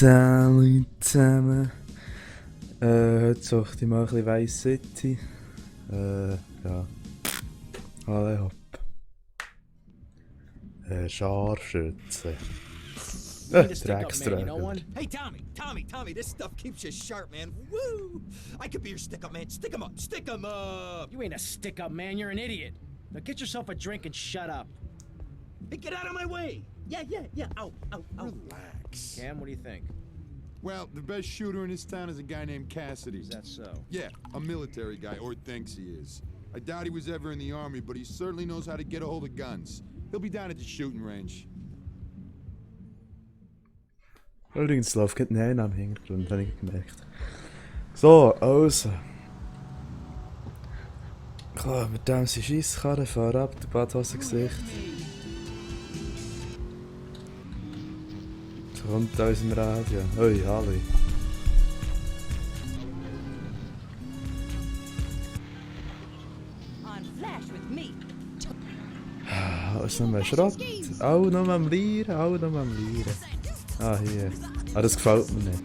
Salut zusammen. Heute suche ich mal ein bisschen Vice City. Ja. Alle hopp. Scharfschütze. Drecksträger. Hey, Tommy, this stuff keeps you sharp, man. Woo! I could be your stick-up man. Stick 'em up! You ain't a stick-up, man. You're an idiot. Now get yourself a drink and shut up. Hey, get out of my way! Yeah. Ow. Relax. Cam, what do you think? Well, the best shooter in this town is a guy named Cassidy. Is that so? Yeah, a military guy, or thinks he is. I doubt he was ever in the army, but he certainly knows how to get a hold of guns. He'll be down at the shooting range. Übrigens läuft gerade Nähen am Hintergrund, habe ich gemerkt. So, also. Klar, mit dem sie Scheisskarren fahren ab, der Badhosengesicht. So kommt aus dem Radio. Hoi, hallo. Also nochmal Schrott. Auch noch am Lieren, Ah, hier. Ah, das gefällt mir nicht.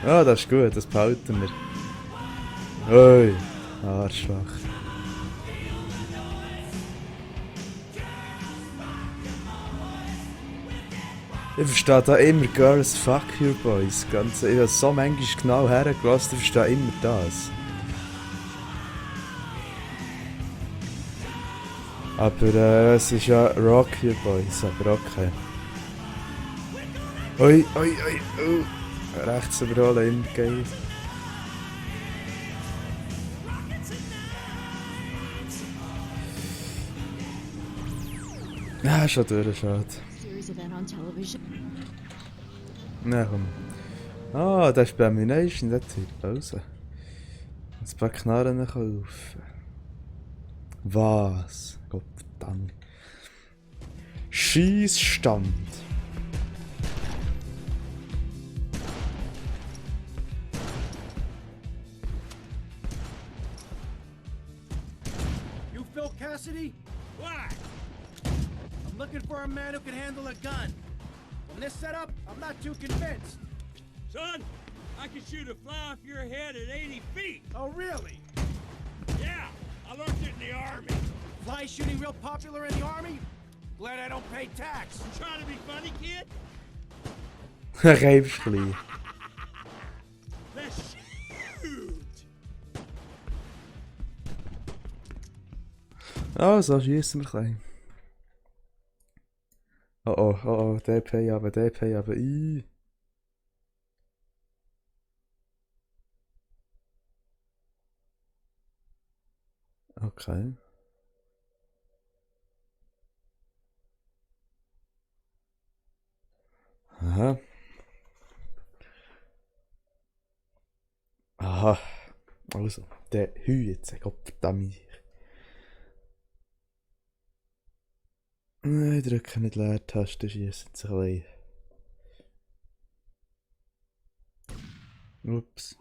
Ah, das ist gut, das behalten wir. Ui, Arschloch. Ich verstehe da immer Girls Fuck Your Boys. Ich habe so manchmal genau hergelassen, ich verstehe immer das. Aber es ist ja Rock Your Boys, aber okay. Ui, rechts überholen, immer geil. Ja, schon durch, schade. Na komm. Ah, das ist bei Ammunition, das zieht Pause. Ein paar Knarren kaufen. Was? Gottverdammt. Schießstand. You Phil Cassidy? Why? I'm looking for a man who can handle a gun. From this setup, I'm not too convinced. Son, I can shoot a fly off your head at 80 feet. Oh, really? Yeah, I learned it in the Army. Fly shooting real popular in the Army? Glad I don't pay tax. You trying to be funny, kid? Rijpsvlie. Let's shoot! Ah, so schießen wir klein. Oh, DP aber I. Okay. Aha. Also, der Hü jetzt, Gottverdammt. Nein, drücke nicht Leertaste, schießen sich allein. Ups.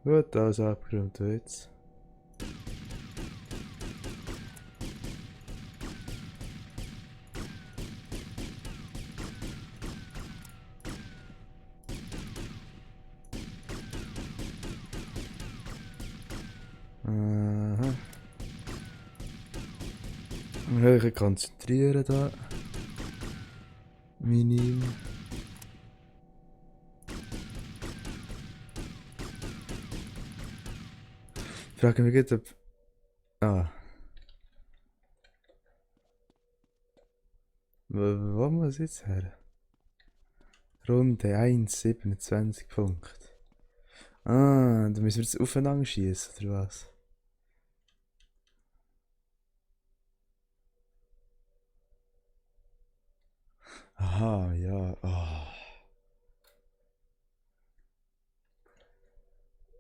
Gut, alles abgeräumt jetzt. Aha. Wir können konzentrieren da. Minim. Ich frage mich gerade, ob... Wo muss ich jetzt her? Runde 1, 27 Punkte. Da müssen wir jetzt aufeinander schießen, oder was? Aha, ja.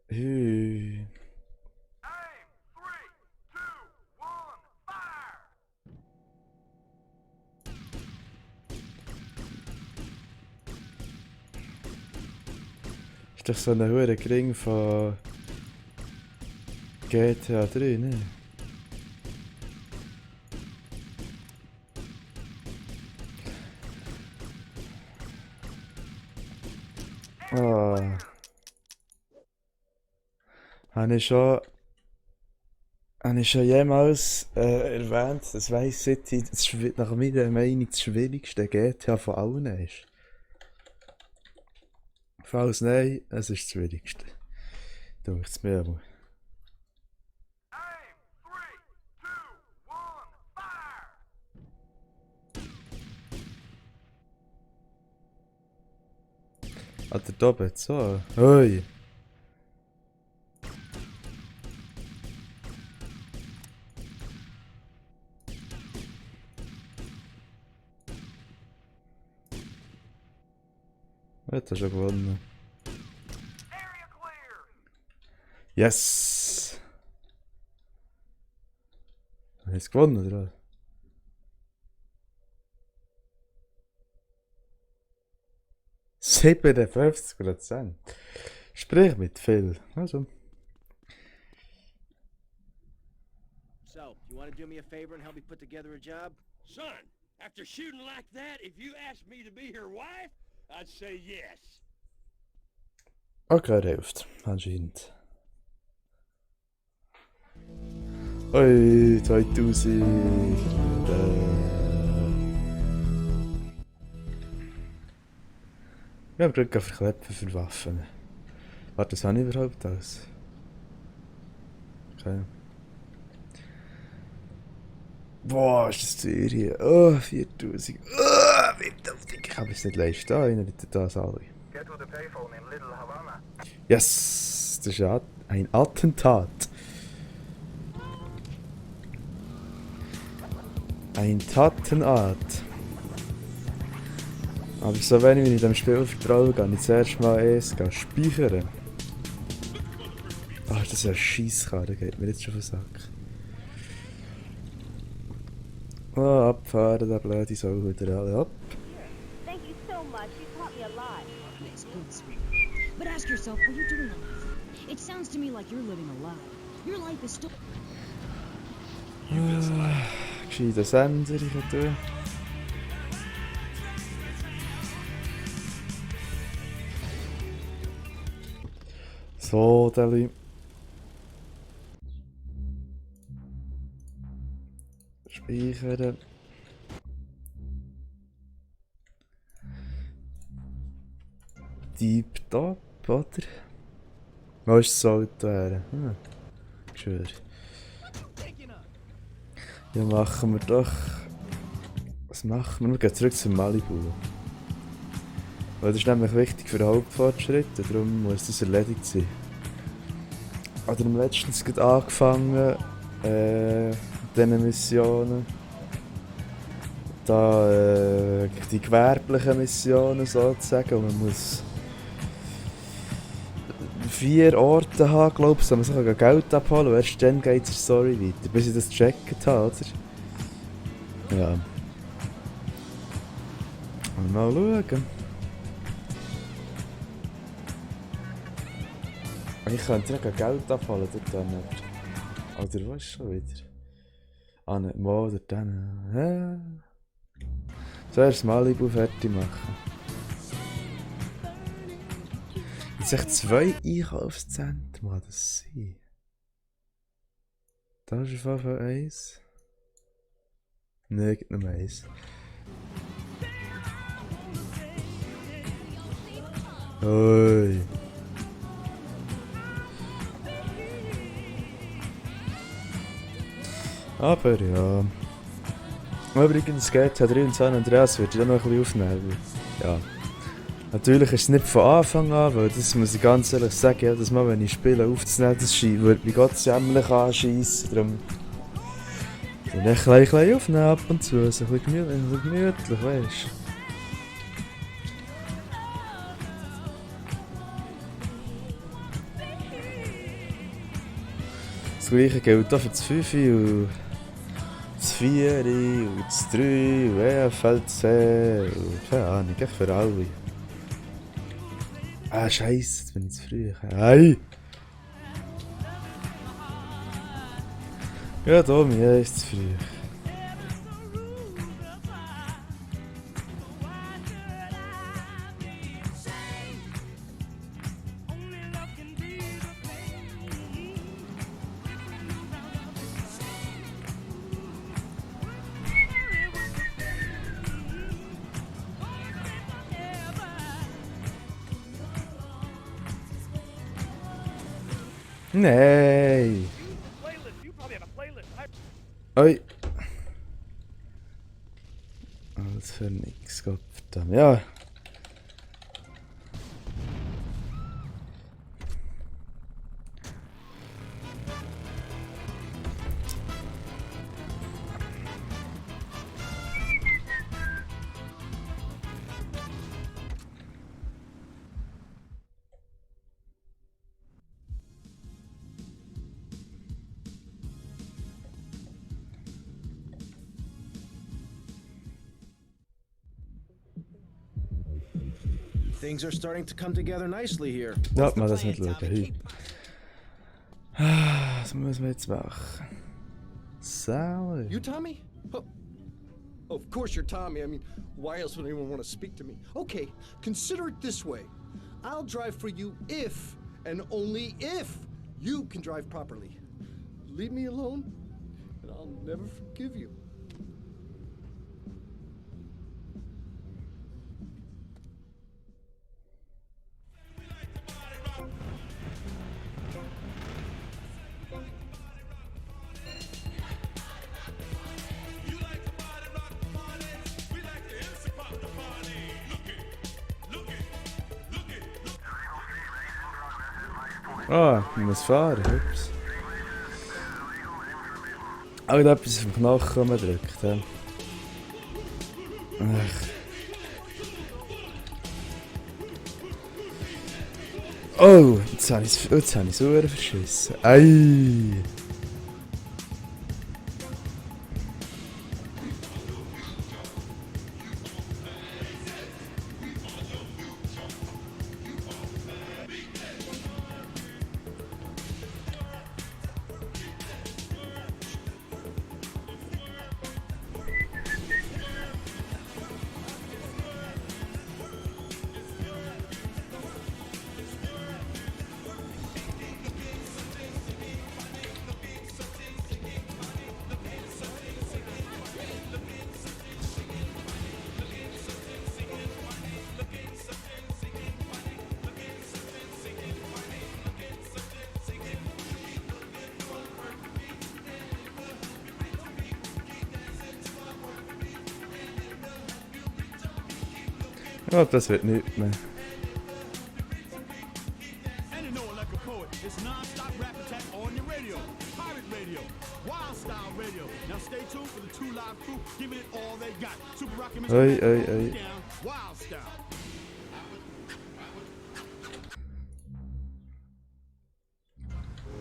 Hü. doch so einen hohen Ring von GTA 3, ne? Ah. Habe ich schon jemals erwähnt, dass Vice City nach meiner Meinung das schwierigste GTA von allen ist? Falls nein, es ist das schwierigste. Denke ich mir aber. Ah, der Doppel, so. Hoi! Hat er schon gewonnen. Yes! Hat er es gewonnen, oder was? %57. Sprich mit Phil. Also. So, you want to do me a favor and help me put together a job? Son, after shooting like that, if you asked me to be your wife, I'd say yes. Okay, er hilft. Anscheinend. Oi, 2000. Wir haben gerade verkleppen für Waffen. Warte, was habe ich überhaupt alles? Okay. Boah, ist das teuer hier. Oh, 4000. Oh, 4000. Ich kann es nicht leisten. Ah, einer bietet das alle. Yes! Das ist ja ein Attentat. Ein Tatenart. Aber so wenig wie ich dem Spiel vertraue, gehe ich zuerst mal speichern. Ach, das ist ein Scheisskarre, geht mir jetzt schon auf den Sack. Oh, abfahren, der blöde Sau wieder alle ab. Thank you so much. You taught me a lot. It's good, sweetie. But ask yourself, are you doing enough? It sounds to me like you're living a lie. Your life is still... Gescheiter Sender, ich kann tun. So, Deli. Speichern. Deep-Top, oder? Wo ist das Auto her? Schwör. Ja, machen wir doch. Was machen wir? Wir gehen zurück zum Malibu. Weil das ist nämlich wichtig für den Hauptfortschritt, darum muss das erledigt sein. Oder am letztens gerade angefangen, mit diesen Missionen. Da, die gewerblichen Missionen sozusagen, und man muss 4 Orte haben, glaube ich, wo man sich Geld abholen kann. Erst dann geht die Story weiter, bis ich das gecheckt habe, oder? Ja. Mal schauen. Ich könnte nicht Geld abholen dort nicht. Oder was schon wieder? Ah, nicht mal oder dann. Zuerst Malibu fertig machen. Jetzt echt 2 Einkaufszentren, muss das sein? Da ist auf jeden Fall 1. Nein, gibt nur 1. Oi. Aber ja. Übrigens, GTA 3 und San Andreas würde ich auch noch ein bisschen aufnehmen. Ja. Natürlich ist es nicht von Anfang an, weil das muss ich ganz ehrlich sagen, jedes Mal, wenn ich spiele, aufzunehmen, das würde mich Gott sämtlich anschiessen. Darum dann ein bisschen aufnehmen ab und zu, so ein bisschen gemütlich, weißt du. Das gleiche gilt auch für das 5 und das 4 und das 3 und EFLC und keine Ahnung, echt für alle. Ah, scheiße, jetzt bin ich zu früh. Hey! Ja, Tommy, ja, ist zu früh. Nein! Playlist. You probably have a playlist. Oi! Alles für nix, Gottverdammt. Ja! Things are starting to come together nicely here. Ja, mal das nicht schauen. Hey. Was müssen wir jetzt machen? Sally. You Tommy? Oh, of course you're Tommy. I mean, why else would anyone want to speak to me? Okay, consider it this way. I'll drive for you if, and only if, you can drive properly. Leave me alone, and I'll never forgive you. Ah, ich muss fahren, ups. Auch wieder etwas auf den Knochen drückt. Ja. Ach. Oh, jetzt habe ich es verschissen. Ei! Oh, das wird nichts mehr. And you know it like a poet. It's non-stop rap attack on your radio. Pirate radio. Wild style radio. Now stay tuned for the two live crew giving it all they got. Super Rocky Mr. Oi, Mac, oi, hold oi. it down. Wild style.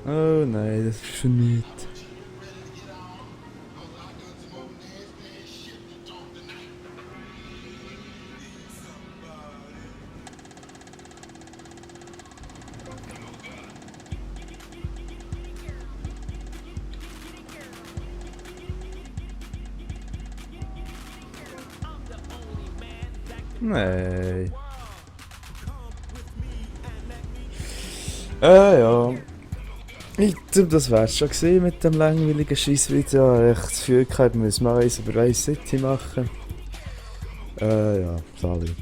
Oh nein, das ist schon nichts. Nein. Ja. Das wär's schon gewesen mit dem langweiligen Scheissvideo. Ich habe das Gefühl gehabt, wir müssen mal eins über Vice City machen. Ja, sorry.